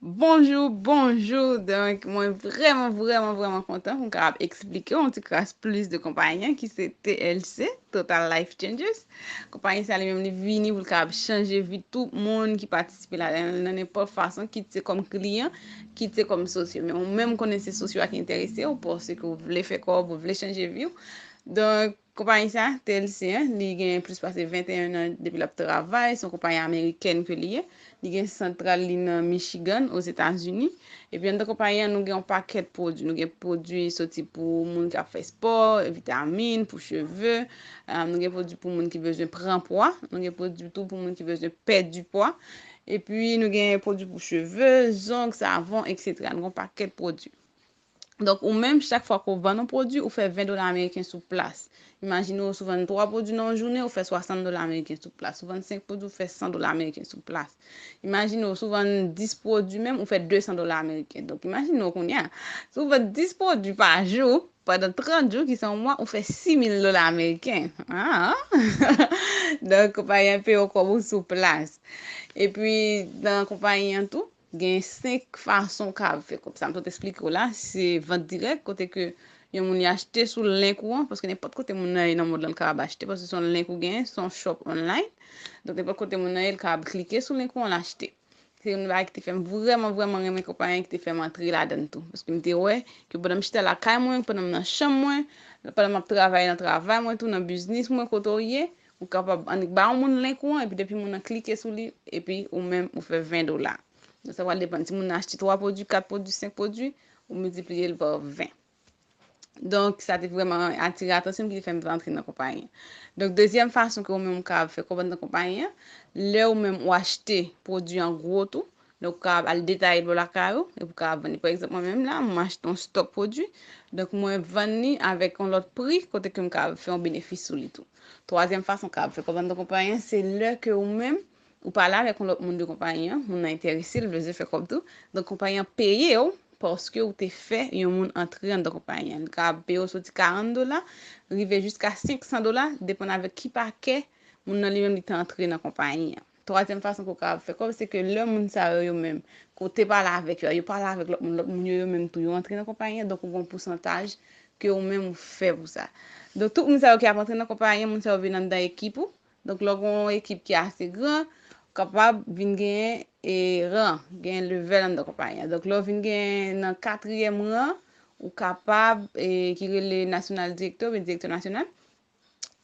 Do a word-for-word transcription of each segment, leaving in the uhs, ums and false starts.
Bonjou, bonjou. Donk, mwen vrèman, vrèman, vrèman kontan pou m kapab eksplike w yon ti kras plis de konpayi an ki se T L C, Total Life Changers. Konpayi sa li menm li vini pou l kapab chanje vi tout moun ki patisipe ladan l nan nenpòt fason, kit se kòm kliyan, kit se kòm sosyo. Men ou menm konnen se sosyo a ki enterese w, paske w vle fè kòb, ou vle chanje vi w. Donk, konpayi sa, T L C an, li gen plis pase venteyen an depi l ap travay, se yon konpayi amerikèn ke li ye. Li gen santral li nan Michigan, Ozetazini. Epi anndan konpayi an, nou gen yon pakèt pwodui. Nou gen pwodui soti pou moun k ap fè spò, vitamin, pou cheve. Ah, nou gen pwodui pou moun ki bezwen pran pwa. Nou gen pwodui tou pou moun ki bezwen pèdi pwa. Epi nou gen pwodui pou cheve, zong, savon, etsetera. Nou gen yon pakèt pwodui. Donk, ou menm, chak fwa ke w vann yon pwodui, ou fè ven dola ameriken sou plas. Imajine w, si w vann twa pwodui nan yon jounen, ou fè swasant dola ameriken sou plas. Si w vann senk pwodui, ou fè san dola ameriken sou plas. Imajine w, si w vann dis pwodui menm, ou fè de san dola ameriken. Donk, imajine w kounye a, si w vann dis pwodui pa jou, pandan trant jou, ki se yon mwa, ou fè sis mil dola ameriken. Ah! Donk, konpayi an peye w kòb ou sou plas. Epi, nan konpayi an tou, gen senk fason w kapab fè kòb. Sa m sot eksplike w la, se vant dirèk, kote ke yon moun li achte sou link ou an, paske nenpòt kote moun nan ye nan mond lan, l kapab achte, paske se yon link ou genyen, se yon shop online. Donk, nenpòt kote moun nan ye, l kapab klike sou link ou an, l achte. Se youn nan bagay ki te fè m vrèman, vrèman renmen konpayi an, ki te fè m antre ladan l tou. Paske m te wè ke pandan m chita lakay mwen, pandan m nan chanm mwen, pandan m ap travay nan travay mwen tou, nan biznis mwen, kote w ye, ou kapab annik ba yon moun link ou an, epi depi moun nan klike sou li, epi ou menm ou fè ven dola. Donk, sa pral depann. Si moun nan achte twa pwodui, kat pwodui, senk pwodui, ou miltipliye l pa ven. Donk, sa te vrèman atire atansyon m ki te fè m antre nan konpayi an. Donk, dezyèm fason ke ou menm ou kapab fè kòb anndan konpayi an, lè ou menm ou achte pwodui an gwo tou, donk, ou kapab al detaye l bò lakay ou, epi ou kapab vann li. Pa egzanp, mwen menm la, mwen achte yon stòk pwodui, donk, mwen vann li avèk yon lòt pri, kote ke m kapab fè yon benefis sou li tou. Twazyèm fason ou kapab fè kòb anndan konpayi an, se lè ke ou menm, ou pale avèk yon lòt moun de konpayi an, moun nan enterese, l bezwen fè kòb tou. Donk, konpayi an peye w paske ou te fè yon moun antre anndan konpayi an. Li kapab peye w soti karant dola, rive jiska senk san dola, depann avèk ki pakè moun nan li menm li te antre nan konpayi an. Twazyèm fason ke w kapab fè kòb, se ke lè moun sa yo, yo menm, ke w te pale avèk yo, yo pale avèk lòt moun, lòt moun yo, yo menm tou, yo antre nan konpayi an, donk ou gen yon pousantaj ke ou menm ou fè pou sa. Donk, tout moun sa yo ki ap antre nan konpayi an, moun sa yo vin anndan ekip ou, Donk, lè w gen yon ekip ki ase gran, ou kapab vin genyen e, ran, genyen level anndan konpayi an. Donk, lè w vin genyen nan katriyèm ran, ou kapab, e, ki rele national director, oubyen direktè nasyonal.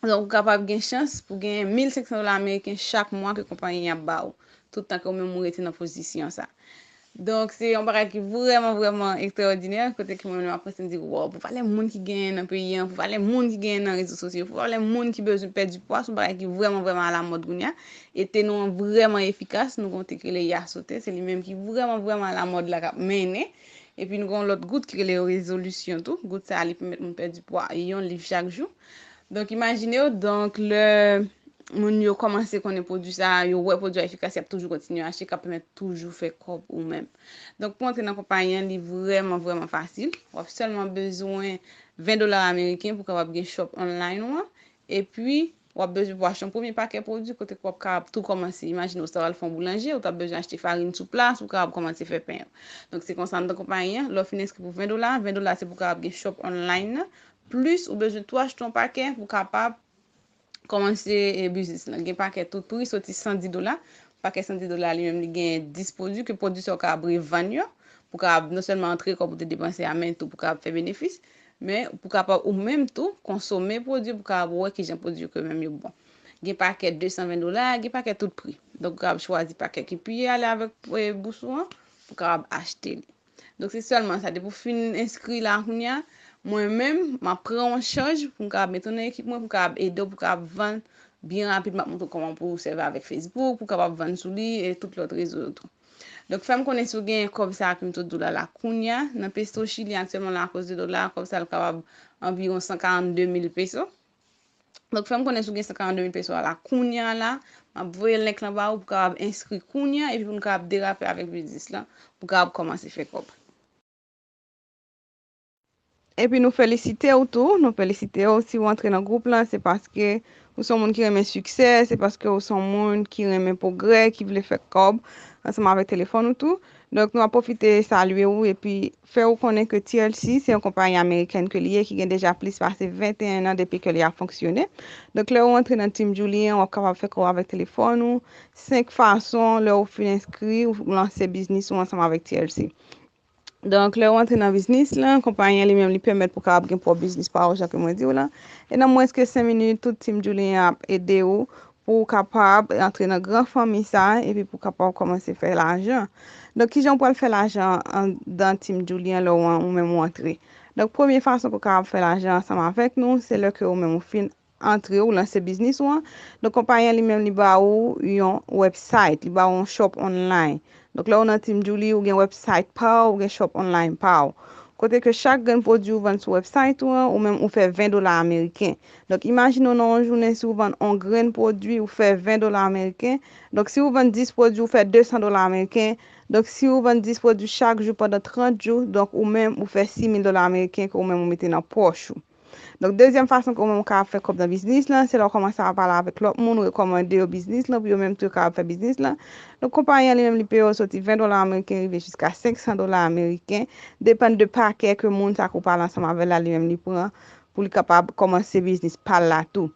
Donk, ou kapab gen chans pou genyen mil senk san dola ameriken chak mwa ke konpayi an ap ba ou, tout tan ke ou menm ou rete nan pozisyon sa. Donk, se yon bagay ki vrèman, vrèman ekstraòdinè, kote ke mwen menm ap panse, m di, wow, pou valè moun ki genyen nan peyi an, pou valè moun ki genyen nan rezo sosyo, pou valè moun ki bezwen pèdi pwa, se yon bagay ki vrèman, vrèman alamòd kounye a. E te nou an vrèman efikas, nou gen yon te ki rele Yasote, se li menm ki vrèman, vrèman alamòd la k ap mennen. Epi nou gen yon lòt gout ki rele rezolisyon tou. Gout sa a, li pèmèt moun pèdi pwa yon liv chak jou. Donk, imajine w, donk, lè moun yo kòmanse konnen pwodui sa a, yo wè pwodui a efikas, y ap toujou kontinye achte, k ap pèmèt toujou fè kòb ou menm. Donk, pou antre nan konpayi an, li vrèman, vrèman fasil. W ap sèlman bezwen ven dola ameriken pou kapab gen shop online ou an. Epi, w ap bezwen pou achte yon premye pakè pwodui kote ke w ap kapab tou kòmanse. Imajine w, si w al fè yon boulanje, ou t ap bezwen achte farin sou plas, ou kapab kòmanse fè pen yo. Donk, se konsa anndan konpayi an, lè w fin enskri pou ven dola, ven dola se pou w kapab gen shop online nan, plis ou bezwen tou achte yon pakè pou w kapab kòmanse, e, biznis lan. Gen pakè tout pri soti san dis dola. Pakè san dis dola li menm li gen dis pwodui ke pwodui sa yo kapab revann yo. Pou kapab non sèlman antre kòb ou te depanse a, men tou pou kapab fè benefis. Men pou kapab ou menm tou konsome pwodui, pou kapab wè kijan pwodui yo ke menm yo bon. Gen pakè de san ven dola, gen pakè tout pri. Donk ou kapab chwazi pakè ki pi ale avèk, e, bous ou an, pou kapab achte li. Donk, se sèlman sa. Depi w fin enskri la kounye a, mwen menm, m ap pran w an chaj pou m kapab mete w nan ekip mwen, pou m kapab ede w, pou w kapab vann byen rapid. M ap montre w kòman pou w sèvi avèk Facebook, pou w kapab vann sou li e tout lòt rezo yo tou. Donk, fè m konnen si w genyen kòb sa a ke m sot di w la, la kounye a. Nan peso Chili aktyèlman la, akoz de dola, kòb sa a l kapab anviwon san karannde mil peso. Donk, fè m konnen si w gen san karannde mil peso a la kounye a la. M ap voye link lan ba ou pou w kapab enskri kounye a epi pou nou kapab derape avèk biznis lan, pou w kapab kòmanse fè kòb. Epi nou felisite w tou, nou felisite w si w antre nan gwoup lan, se paske ou se yon moun ki renmen siksè, se paske ou se yon moun ki renmen pwogrè, ki vle fè kòb ansanm avèk telefòn ou tou. Donk, nou ap pwofite salye w epi fè w konnen ke T L C se yon konpayi amerikèn ke li ye, ki gen deja plis pase venteyen an depi ke li ap fonksyone. Donk, lè w antre nan Team Julie an, w ap kapab fè kòb avèk telefòn ou. Senk fason, lè w fin enskri, ou lanse biznis ou ansanm avèk T L C. Donk, lè w antre nan biznis lan, konpayi an li menm li pèmèt pou w kapab gen pwòp biznis pa w, jan ke mwen di w lan. E nan mwens ke senk minit, tout Team Julie an ap ede w pou w kapab antre nan gran fanmi sa a, epi pou w kapab kòmanse fè lajan. Donk, kijan w pral fè lajan anndan Team Julie an lè w, ou menm ou antre? Donk, premye fason pou w kapab fè lajan ansanm avèk nou, se lè ke ou menm ou fin antre, ou lanse biznis ou an. Donk, konpayi an li menm, li ba ou yon website, li ba ou yon shop online. Donk, lè ou nan Team Julie, ou gen website pa w, ou gen shop online pa w. Kote ke chak grenn pwodui ou vann sou website ou an, ou menm ou fè ven dola ameriken. Donk, imajine w nan yon jounen, si ou vann yon grenn pwodui, ou fè ven dola ameriken. Donk, si ou vann dis pwodui, ou fè de san dola ameriken. Donk, si ou vann dis pwodui chak jou pandan trant jou, donk, ou menm, ou fè sis mil dola ameriken ke ou menm ou mete nan pòch ou. Donk, dezyèm fason ke ou menm ou kapab fè kòb nan biznis lan, se lè w kòmanse ap pale avèk lòt moun, ou rekòmande yo biznis lan, pou yo menm tou yo kapab fè biznis lan. Donk, konpayi an li menm, li peye w soti ven dola ameriken, rive jiska senk san dola ameriken, depann de pakè ke moun sa ke w pale ansanm avè l la, li menm li pran, pou li kapab kòmanse biznis pa l la tou.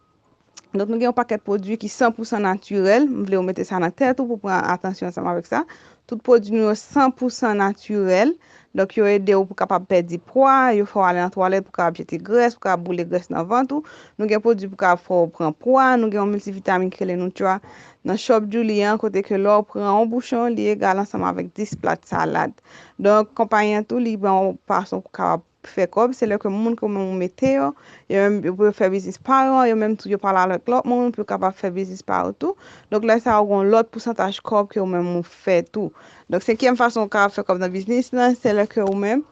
Donk, nou gen yon pakèt pwodui ki san pou san natirèl. M vle w mete sa nan tèt ou pou pran atansyon ansanm avèk sa. Tout pwodui nou yo san pou san natirèl. Donk, yo ede w pou kapab pèdi pwa, yo fè w ale nan twalèt pou kapab jete grès, pou kapab boule grès nan vant ou. Nou gen pwodui pou kapab fè w pran pwa, nou gen yon miltivitamin ki rele Nutra nan Shop Julie an, kote ke lè w pran yon bouchon, li egal ansanm avèk dis plat salad. Donk, konpayi an tou, li ban w fason pou kapab fè kòb, se lè ke moun ke ou menm ou mete yo, yo menm yo pou yo fè biznis pa yo, yo menm tou yo pale avèk lòt moun pou yo kapab fè biznis pa yo tou. Donk, lè sa a, ou gen yon lòt pousantaj kòb ke ou menm ou fè tou. Donk, senkyèm fason ou kapab fè kòb nan biznis lan, se lè ke ou menm,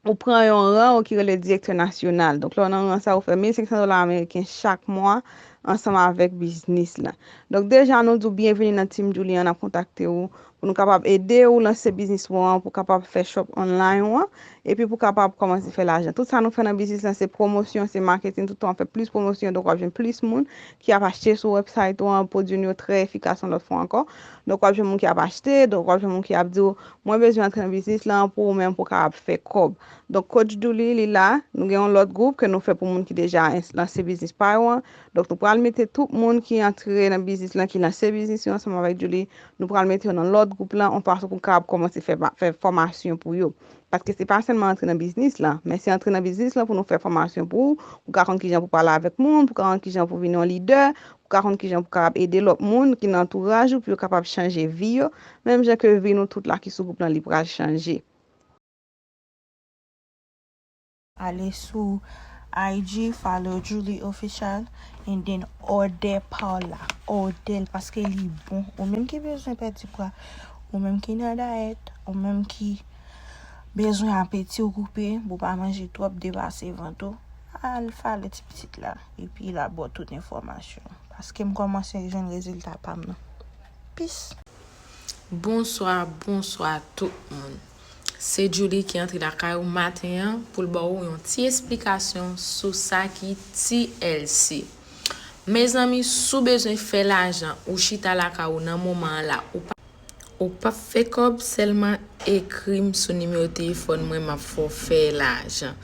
ou pran yon ran ou ki rele direktè nasyonal. Donk, lè w nan ran sa, ou fè mil senk san dola ameriken chak mwa ansanm avèk biznis lan. Donk, deja, nou di w byenveni nan Team Julie an, n ap kontakte w pou nou kapab ede w lanse biznis ou an, pou kapab fè shop online ou an, epi pou kapab kòmanse fè lajan. Tout sa nou fè nan biznis lan, se pwomosyon, se marketing, tout tan w ap fè plis pwomosyon, donk w ap jwenn plis moun ki ap achte sou website ou an, pwodui nou yo trè efikas yon lòt fwa ankò. Donk, w ap jwenn moun ki ap achte, donk w ap jwenn moun ki ap di w, mwen bezwen antre nan biznis lan pou ou menm pou w kapab fè kòb. Donk, Coach Julie, li la, nou gen yon lòt gwoup ke nou fè pou moun ki deja ins-, lanse biznis pa yo an. Donk, nou pral mete tout moun ki antre nan biznis lan, ki lanse biznis yo ansanm avèk Julie, nou pral mete yo nan lòt gwoup lan, yon fason pou kapab kòmanse fè, fè fòmasyon pou yo. Paske se pa sèlman antre nan biznis lan, men se antre nan biznis lan pou nou fè fòmasyon pou ou, pou ka konn kijan pou pale avèk moun, pou ka konn kijan pou vin yon lidè, pou ka konn kijan pou kapab ede lòt moun ki nan antouraj ou, pou yo kapab chanje vi yo, menm jan ke vi nou tout la ki sou gwoup lan, li pral chanje. Ale sou I G, follow Julie Official, and then òdè pa w la. Òdè l, paske li bon. Ou menm ki bezwen pèdi pwa, ou menm ki nan dayèt, ou menm ki bezwen apeti w koupe, pou w pa manje twòp depase vant ou, al follow ti pitit la, epi l ap ba w tout enfòmasyon. Paske m kòmanse jwenn rezilta pa m nan. Peace. Bonswa, bonswa tout moun. Se Julie ki antre lakay ou maten an pou l ba w yon ti esplikasyon sou sa ki T L C. Mezanmi, si w bezwen fè lajan, ou chita lakay ou nan moman an la, ou pa, ou p ap fè kòb, sèlman ekri m sou nimewo telefòn mwen, m ap fè w fè lajan.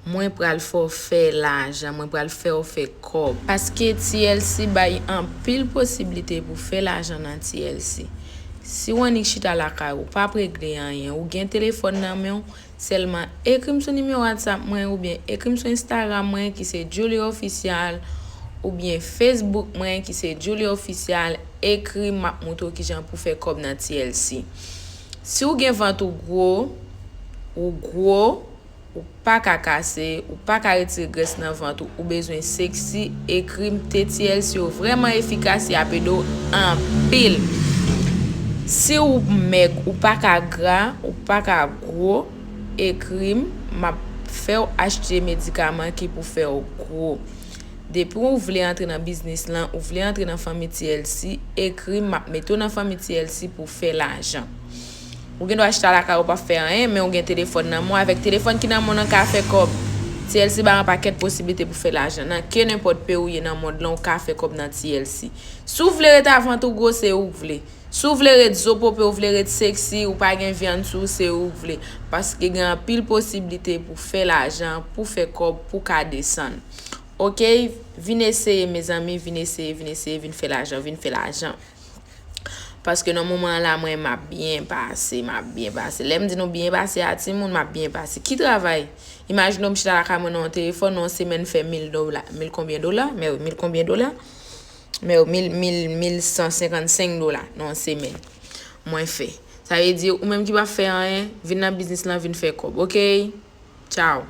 Mwen pral fè w fè lajan, mwen pral fè w fè kòb. Paske T L C bay anpil posiblite pou fè lajan nan T L C. Si w annik chita lakay ou, p ap regle anyen, ou gen telefòn nan men w, sèlman ekri m sou nimewo WhatsApp mwen oubyen ekri m sou Instagram mwen ki se Julie Official oubyen Facebook mwen ki se Julie Official, ekri m, m ap moutre w kijan pou fè kòb nan T L C. Si w gen vant ou gwo, ou gwo, ou pa ka kase, ou pa ka retire grès nan vant ou, ou bezwen seksi, ekri m, T T L C yo vrèman efikas, y ap ede w anpil. Si w mèg, ou pa ka gra, ou pa ka gwo, ekri m, m ap fè w achte medikaman ki pou fè w gwo. Depi w vle antre nan biznis lan, ou vle antre nan fanmi T L C, ekri m, m ap mete w nan fanmi T L C pou w fè lajan. Ou gen dwa chita lakay ou p ap fè anyen, men ou gen telefòn nan men w. Avèk telefòn ki nan men w nan ka fè kòb. T L C bay yon pakèt posiblite pou fè lajan. Nan kenenpòt peyi ou ye nan mond lan, ou ka fè kòb nan T L C. Si w vle rete a vant ou gwo, se ou k vle. Si w vle ret zopope, w vle ret seksi, ou pa gen vyann sou ou, se ou k vle. Paske gen anpil posiblite pou fè lajan, pou fè kòb, pou ka desann. Oke? Vin eseye, mezanmi, vin eseye, vin eseye, vin fè lajan, vin fè lajan. Paske nan moman an la, mwen, m ap byen pase, m ap byen pase. Lè m di nou byen pase a, timoun, m ap byen pase. Ki travay? Imajine w m chita lakay mwen nan yon telefòn, nan yon semèn fè mil dola. Mil konbyen dola? Mèwi, mil konbyen dola? Mèwi, mil, mil, mil san senkannsenk dola nan yon semèn. Mwen fè. Sa vle di, ou menm ki pa fè anyen, vin nan biznis lan, vin fè kòb, oke? Tchaw.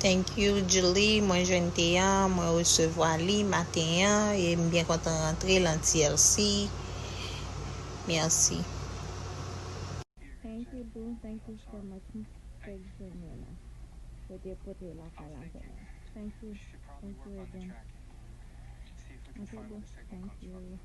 Thank you, Julie. Mwen jwenn te an, mwen resevwa li maten an, e m byen kontan rantre lan T L C. Mèsi. Thank you, boo. Thank you so much. M fèk jwenn yo la. Yo te pote yo lakay la pou mwen. Thank you. Thank you again. Ok, boo. Thank you.